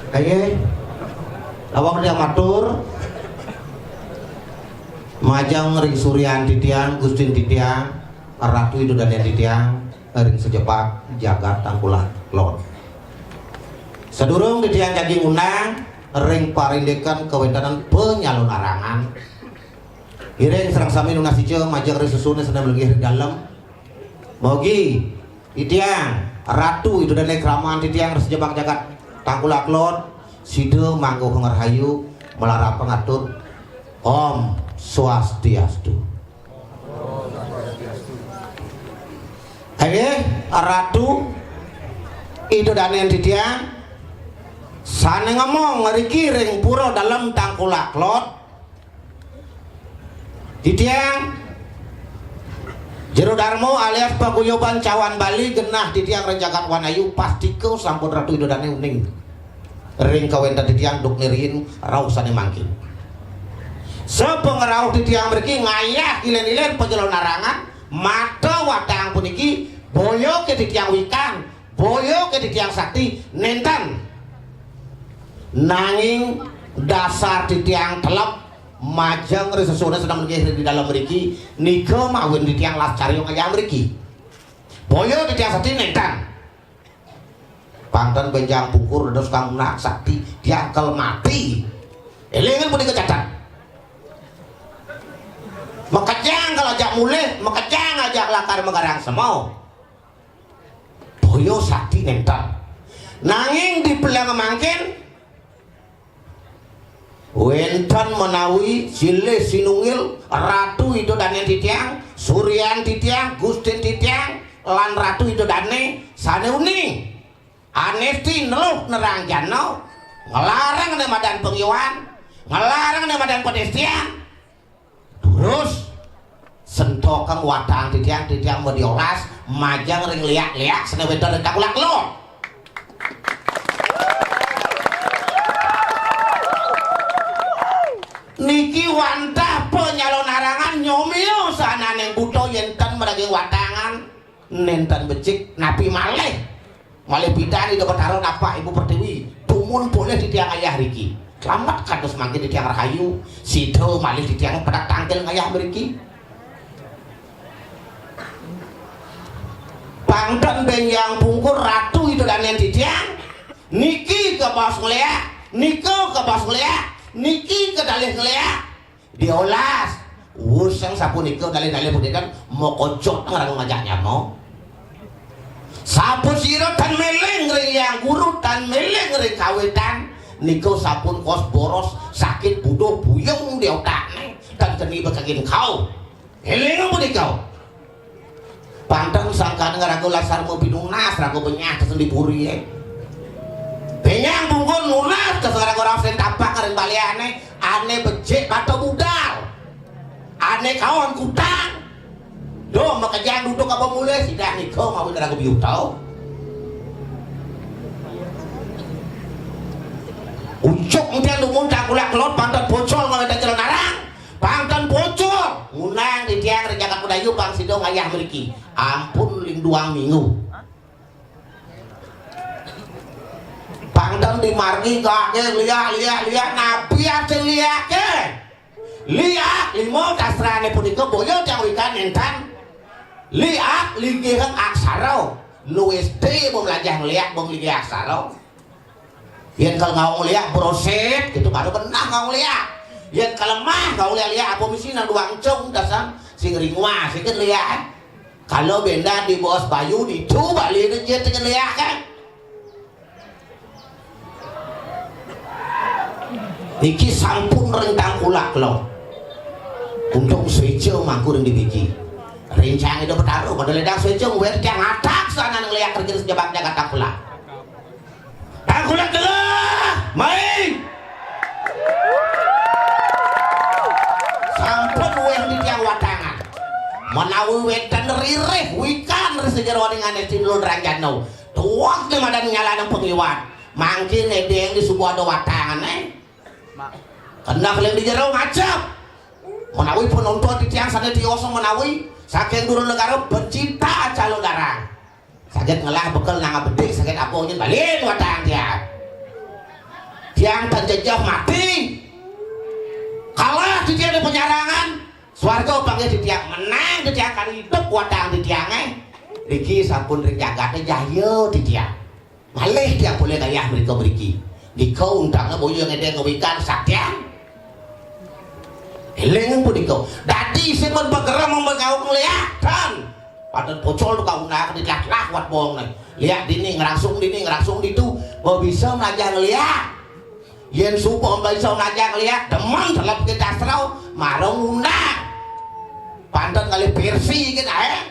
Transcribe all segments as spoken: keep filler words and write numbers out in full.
Nggih. Awak titiang matur majeng ring suryan titiang, gustin titiang, ratu ida dané titiang ring sajebag jagat Tangkulak Lor. Sadurung titiang jagi ngundang ring parindikan kawéntenan panyalonarangan, iring sareng sami nunas ica majeng ring sesuunan sané malinggih ring dalem. Mogi titiang, ratu ida dané kraman titiang ring sajebag jagat Tangkulak Lor, sida mangguh ngrahayu, malarapan atur. Om Swastiastu. Inggih, ratu ida dané titiang sané ngemong ngriki ring pura dalem Tangkulak Lor. Titiang Jero Darma alias Paguyuban Cawan Bali, genah titiang ring jagat Wanayu, pastika sampun ratu ida dané uning ring kawéntenan titiang duk niriin rauh sané mangkin. Sapangrauh titiang mriki ngayah ilén-ilén panyalonarangan, mata watang puniki, boya ké titiang wikan, boya ké titiang sakti, nénten. Nanging dasar titiang telep majeng ring sesuunan sané malinggih ring dalem mriki, nika mawinan titiang las carya ngayah mriki. Boya titiang sakti, nénten. Pang ten bénjang pungkur dados kang nunas sakti, diangkel mati. Élingang punika catet. Makejang kal ajak mulih, makejang ajak lakar magarang sema. Boya sakti nénten. Nanging di peleng mangkin, wénten menawi silih sinunggil ratu ida dané titiang, suryan titiang, gustin titiang, lan ratu ida dané sané uning. Anesti neluh nerang jana, nglarang né madan pangiwan, nglarang né madan padéstian. Durus, sentokang watang titiang, titiang madiolas, majeng ring liak-liak sané wénten ring Tangkulak Lor. Niki wantah panyalonarangan, nyomia sananing buta yén ten madaging watangan, nénten becik, napi malih. Malih pidan Ida Betara napak Ibu Pertiwi, dumun polih titiang ngayah riki. Slamet kados mangkin titiang rahayu, sida malih titiang pedak tangkil ngayah mriki. Pang ten bénjang pungkur ratu ida dané titiang, niki kabaos ngléak, nika kabaos ngléak, niki kadalih ngléak. Diolas, wus sapunika dalih-dalih punika makejang ngrangga ngajak nyama. Sapasira tan méling ring Hyang Guru, tan méling ring kawitan, nika sampun kos boros, sakit buduh buyung di otakné, tan keni bakagin kau. Éling punika. Pang ten sangkan ngrangga lasar mapinunas, rangga benyah tesen di puri, é. Bénjang pungkur nunas, tesen ngrangga raos ring tapak ring baliané, ané becik bata budal. Ané kaon kutang. Duh, makejang duduk apa mulih, sida nika mawinan rangga biuta. Ucuk énten dumun Tangkulak Lor, pang ten pocol ngawéntenan calonarang. Pang ten pocol, ngundang titiang ring jagat Medayu, pang sida ngayah mriki. Ampun ling duang minggu. Pang ten di margi kake liak, liak, liak, napi arti liaké? Liak, lima kastrané punika boya tiang wikan énten. Liak, linggihang aksara. Nu S D bung mlajah ngléak, bung linggih aksara. Yén kal ngaung léak brosét, gitu baru benah ngaung léak. Yén kal lemah ngaung léak-léak, apa misi nang duang cung dasar sing ringwa, sing kan léak, eh. Kalau benda di bos bayu, di tu balik dia dengan léak, kan. Niki sampun ring Tangkulak Lor. Untung suéca mangku ring dibiji. Rencang Ida Betara, pada ledang suéca, ngwer tiang atak sana nang léak kerja sejabak jagat Tangkulak. Tangkulak tengah, mai. Sampun wéh di tiang watangan. Menawi wénten ririh wikan ring sajeroning ané tinulun ranjana. Tuak di madan nyalaning pangliwat. Mangkin édéng di suba ada watangan, eh. Kendak ling di jero ngajep. Menawi penonton di tiang sané tiosa menawi saking dulu negara pecinta calon darah. Saget ngelah bekel nang bedik, saget apa nyen balen watang tiang. Tiang tan jejeh mati. Kalah titiang di penyarangan. Swarga panggih titiang, menang titiang kari idup watang titiange. Niki sampun ring jagate jaya titiang. Malih tiang polih gayah mrika mriki. Nika undange boya ngedeng ngewikan saktiang. Eling punika. Dadi sing men pagerem men kau ngeliatan. Padan pocol tu kau nak ditelah-telah wat bong ne. Lihat dini ngerasung dini ngerasung ditu. Bo bisa melajah ngeliat. Yen suba mbah iso ngajak liak, demen telep ke dasra, marung undang. Panten kalih versi iki kae.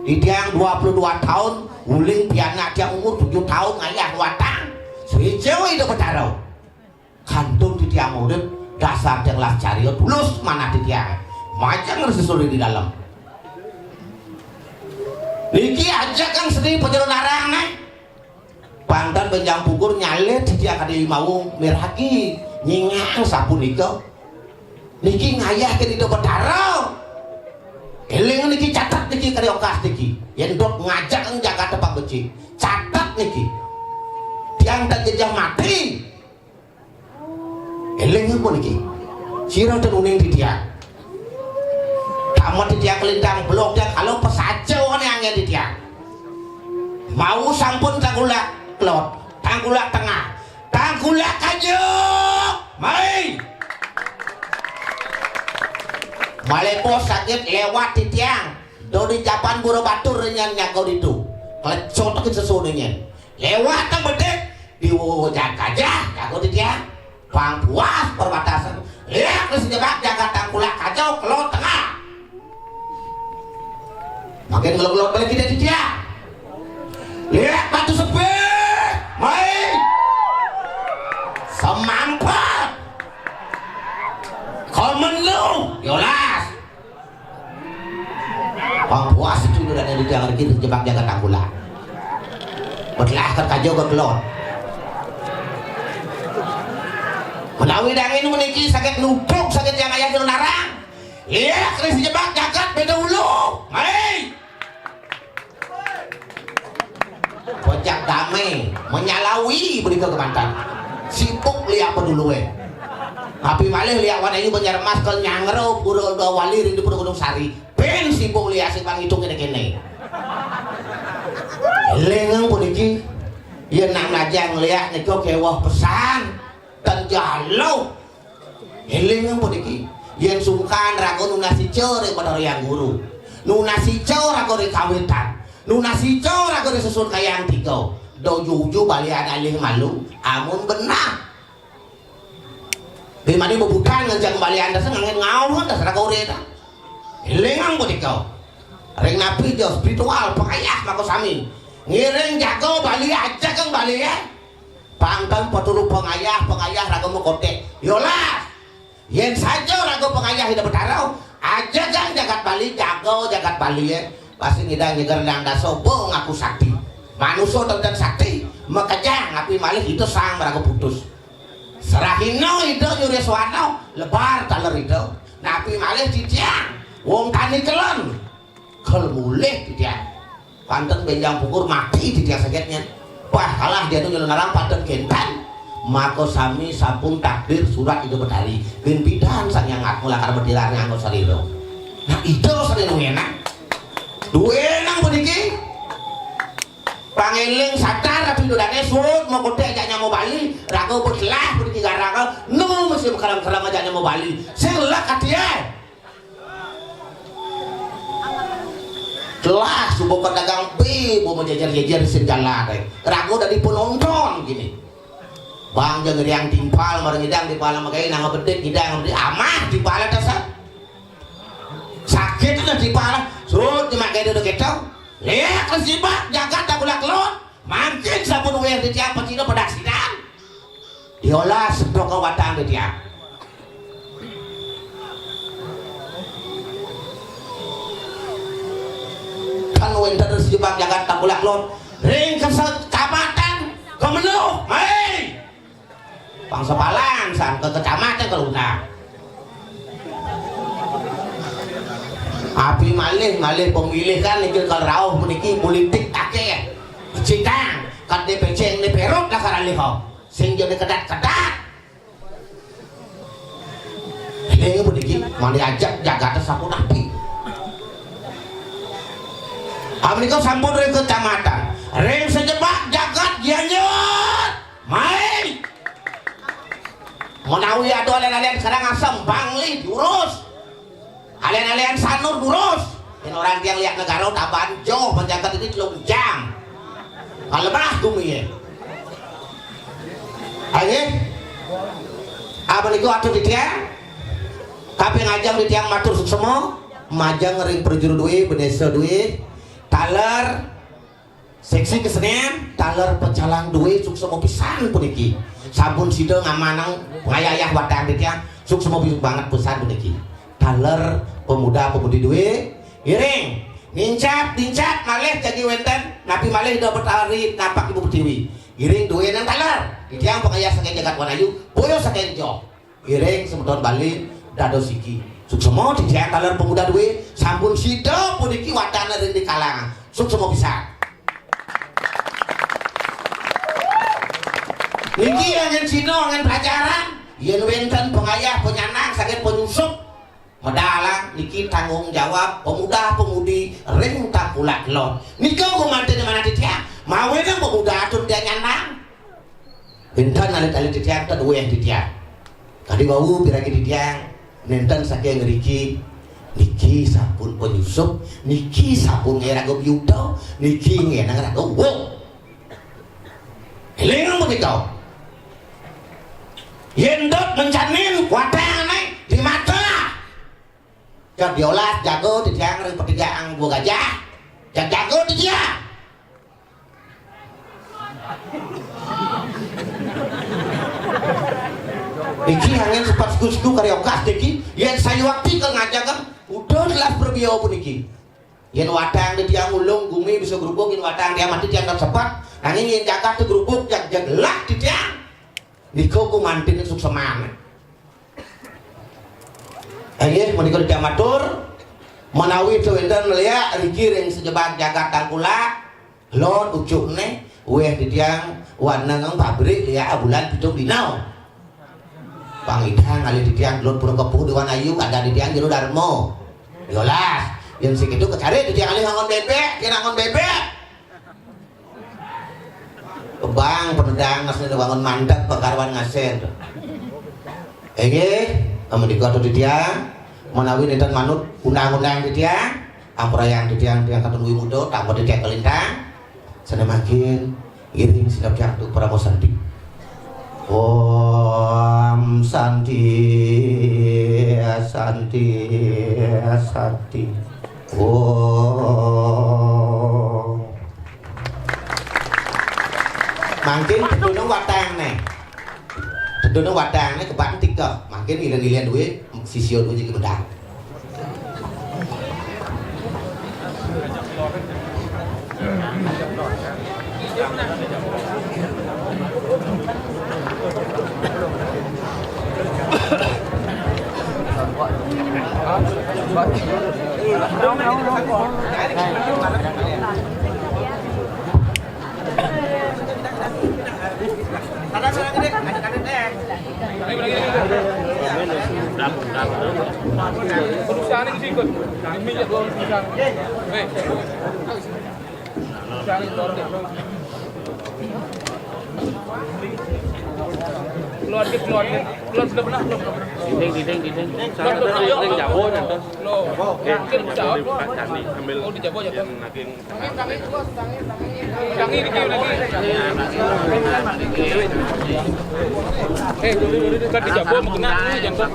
Titiang dua puluh dua tahun, uling pianak tiang umur tujuh tahun ngayah watang. Suijo Ida Betara. Kandung titiang urip, dasar tiang las carya tulus manah titiang. Majeng Resi Suri di dalam. Niki ajak kang seni penjero narang nih. Pantan benjang pukur nyalit titiang kadi mau miragi nyingang sapunika. Niki ngayah ke Ida Betara. Eling niki catet niki kadi okas niki. Yen dok ngajak ing jagat tepak becik. Catet niki. Tiang tak jejeh mati. Eling apa niki? Sira ten uning titiang. Tamat titiang kelintang blok tiang kalau pesaja wane angin titiang. Mau sampun tangkulak kelot, tangkulak tengah, tangkulak kajuk. Mai. Malepo sakit lewat titiang. Dodi japan buru batur nyan nyako ditu. Kelecotokin sesune nyan. Lewat tang bedik diwujak aja jago titiang. Pang puas perbatasan. Lihat terus jebak jaga tangkulak kacau kelot tengah. Makin ngelok-ngelok balik kita titiang. Lihat batu sepi. Mai. Semampat. Komen lu. Yolas. Pang puas itu udah ada di jalan kita jebak jaga tangkula. Betelah ke kajo ke kelon. Menawi dangin meniki sakit nupuk sakit yang ayah dulu narang. Iya, keris jebak jagat beda ulu. Hei. Bocah dame menyalawi benika kemantan. Sibuk liak pedulue. Tapi malih liak wan ayu Banjar Mas ke nyangro pura Uda Wali rindu pura Gunung Sari. Ben sibuk liak sing pang ngitung kene-kene. Eling puniki. Yen nak najang liak nika kewah pesan. Ten jalo. Eling puniki. Yen sungkan raga nunas ica ring Bathara Hyang Guru. Nunas ica raga ring kawitan. Nunas ica raga ring susun kayang tiga. Do juju balian alih malu. Amun benah. Bimani bebukan ngenjang balian dasar ngangen ngaul dasar raga ure ta. Eling puniki. Ring napi jo spiritual pengayah mako sami. Ngiring jago bali aja kang bali ya. Pangkeng peturu pengayah, pengayah raga mekotek. Yolas. Yen saja raga pengayah Ida Betara, aja kang jagat Bali, jaga jagat Bali ya. Pasti ngidang nyeger nang daso bo ngaku sakti. Manusa tenten sakti, makejang api malih ida sang meraga putus. Serahina ida nyuri swana, lebar taler ida. Napi malih titiang, wong tani kelon. Kal mulih titiang. Panten benjang pukur mati titiang sagetnya. Pah kalah dia tuh nyelon narang panten kenten. Maka sami sampun takdir surat Ida Betari. Bin pidan sang yang ngaku lakar betilar nganggo sarira. Nah, ida sane nang enak. Duwe nang puniki. Pangeling sadar tapi dodane sut mau kotek ajak nyamo Bali. Raga betelah puniki garaga. Nu mesti bekerang-kerang ajak nyamo Bali. Sing lek katie. Telah subuh pedagang B, bu menjejer-jejer di jalan, eh. Ragu dari penonton gini. Bang jeng riang timpal, marang ngidang timpal sama kayak nang bedik, ngidang bedik, amah timpal ada sa. Sakit udah timpal, sut cuma kayak udah gitu. Lihat terus sibak, jagat tak gulak kelut. Mangkin sampun wayah titiang pacina padaksinan. Diolah sedok kawatan titiang. Kan wenten sejebak jagat Tangkulak Lor. Ring kecamatan Kemenuh. Hei. Bangsa Palang sang ke kecamatan Keluna. Api malih, malih pemilihan niki kal rauh puniki politik akéh. Citang, kadé pécéng né pérot lakar alih kau. Sing jane kedat-kedat. Ini puniki, mani ajak jagat sampun api. Amenika sampun ring kecamatan, ring sejebak jagat Gianyar. Mai. Menawi ada alen-alen Karangasem, Bangli diurus. Alen-alen Sanur diurus. Yen orang tiang liak negara taban joh penjaga ini telung jam. Kalemah gumi ya. Ayo. Apa niku atur titiang? Kaping ajeng titiang matur suksma, majeng ring prajuru duwé, bendésa duwé, taler seksi kesenian, taler pecalang duwé suksma pisan puniki. Sampun sida ngamanang ngayah watang titiang, suksma banget pisan puniki. Taler pemuda pemudi duwé, ngiring, nincap, nincap, malih jagi wénten, napi malih Ida Betari napak Ibu Pertiwi. Ngiring duwé nang taler, titiang pangayah saking jagat Wanayu, boya saking joh. Iring semeton Bali dados siki. Suksma titiang taler pemuda duwé, sampun sida puniki watana ring di kalangan. Suksma pisan. Niki angin sida, angin pelajaran. Yen wénten pangayah, panyanang saking panyusup, medalang niki tanggung jawab pemuda pemudi ring Tangkulak Kelod. Nika gumanten manah titiang, mawinan pemuda atun tiang nyandang. Wénten alit-alit titiang, ten wéh titiang. Kadi wau piragi titiang nénten saking ngriki, niki sampun panyusup, niki sampun ngraga biuta, niki ngenang raga uwuh. Éling punika. Yén dot mencanin kuatang ané di mata. Jam diolas jaga titiang ring petigaang Gua Gajah. Jam jaga titiang. Niki angin sepat siku-siku kari okas niki, yén sayuakti kal ngajagang, udah jelas perbiau puniki. Yén watang di tiang ulung gumi bisa grubug, yén watang tiang mati tiang tetep sepat, nanging yén jagat grubug, jag-, jaglak di tiang. Nika gumanten sukseman. Inggih, menika titiang matur, menawi wénten liak riki ring sejebak jagat Tangkulak, Kelod ucukné, wéh titiang waneng pabrik liak bulan pitung dina. Pang idang alih titiang Kelod pura kepuh di Wanayu, kadang titiang Jero Darma. Yolas, yén sikitu kecari titiang alih ngangon bébék, kira ngangon bébék. Kebang penedang ngasén wangun mandeg pekaruan ngasén. Inggih, amun dikoto titiang, menawi nénten manut undang-undang titiang, ampurayang titiang, tiang katun wi muda, tambah titiang kalintang. Sané mangkin, iring sineb tiang tu parama santi. Om Santi, Santi, Santi. Om. Mangkin teduna watangné. Teduna watangné kebak tika. Mangkin ngilen-ngilen duwé, sisia duwé jagi medal. Keluar dikit, keluar dikit. Keluar sudah pernah, belum? Dinding, dinding, dinding. Keluar sudah pernah, belum? Dinding jauh, nyantos. Belum. Oke. Mungkin bisa, apa? Pak Cani, ambil. Oh, di jauh aja, tuh. Yang naging. Tangi, tangi, tangi. Tangi dikit lagi. Eh, kan di jauh, mau kena, nih, jangan.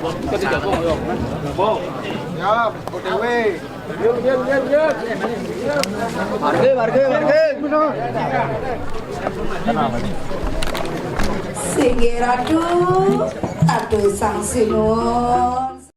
Kan di jauh, yo. Siap, O T W. Warga, warga, warga. Singgih Ratu, Ratu Sang Sinuwun.